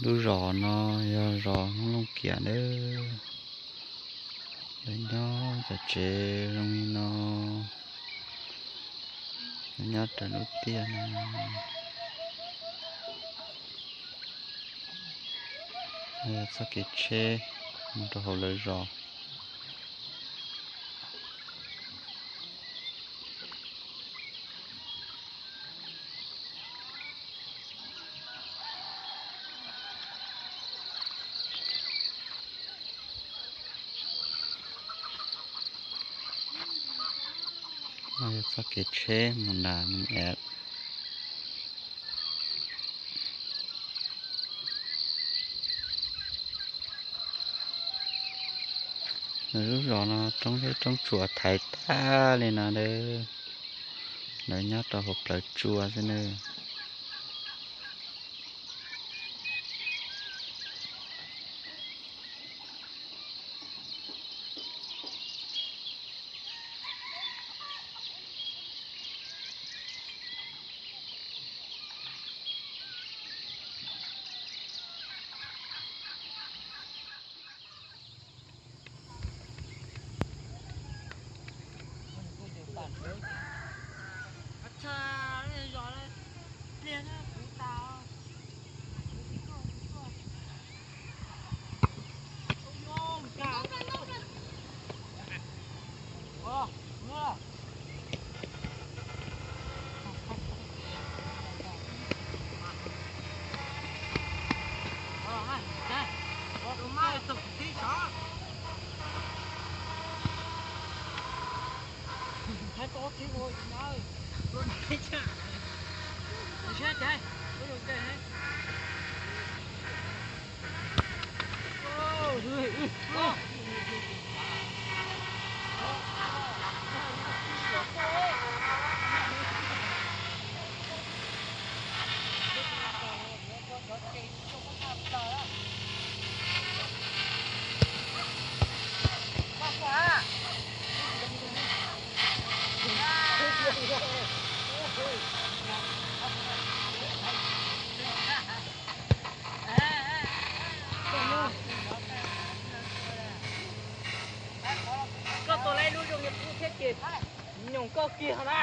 Lub zos no yog zos Hmoob Looj Kiam nawb. Lawv nyob cov tsev zoo li no, lawv nyob raws lub tiaj no. Txoj kev tsheb mus rau hauv lawv zos. No yog txoj kev tsheb mus nram Mes Ev. Lawv lub zos no roob zeb roob tsuas thaiv tag li no nawb. Lawv nyob rau hauv plawv tsua xwb nawb. Koj tua lawm lub zoo li qub thiab ces nyoos koj kiag na.